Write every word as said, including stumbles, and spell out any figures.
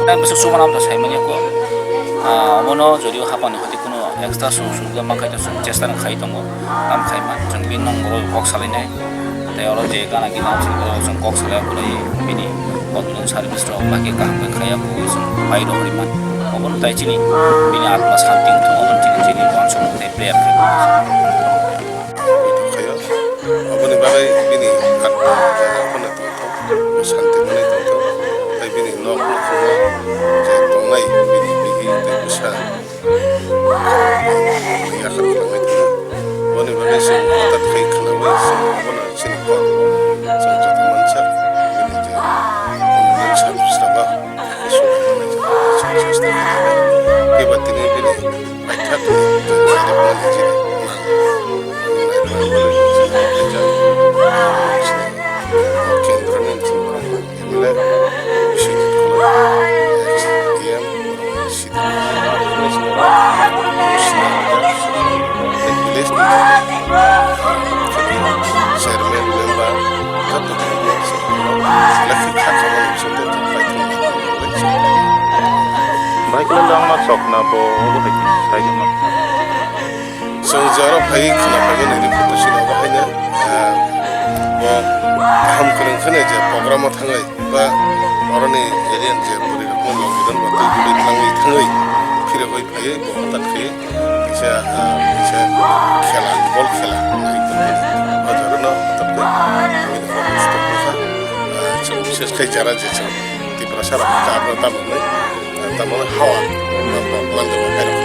Tei bwswk chubanam to saimanya ko. Ah, omono jodio hapani hoti kuno extra sung sung ma khai to sung chesta no khai tongo. Tam khai man, chwng bini nong borok kok salainai. Tei oro je gana gina chwng borok chwng kok salai kulai bini bodolni service rok baki kaham khe khaiya ko chwng bai rok ri man. Obono tai chini bini atma santi wngthung, obono chini, chini uansukmung tei prayer khe. Khaio. Aboni bagwi bini atma je aphano tongthok, bo santi manwi tongthok. Tei bini nok nukhungo je tongnai bini bihi tei bwsa yakar khlangwi tongo. Boni bagwi chwng hothat khai khnaui chwng abono chini kok chwng joto mansa bini je condolences saba. Keba tini bini paithak ni jani side pala ni jini nang. Nai nang bale jini paithak. Kendra ni jini M L A, Bishwajit Kala, ex D M, C D M, village ni chairman, member, joto khe. Bai khe langma chokna bo obo hai sai ma. Chwng je oro phai khwna phai mani report sino bo haino, ah, bo kaham kwrwng kheno je program o thangwi ba oroni area ni je bwrwi rok no logi don bo twi bwrwi thangwi thangwi phirogwi phaiwi bo hothat khe kaisa, ah, kaisa khela, bol khela nai tongmani. O jaga no hothat khe bini hor stop wngkha. Ah, chwng bises khe jara je chwng Tiprasa rok khe abo tamo hwnwi, ah, tamo hawa, ah, manjago hai rok.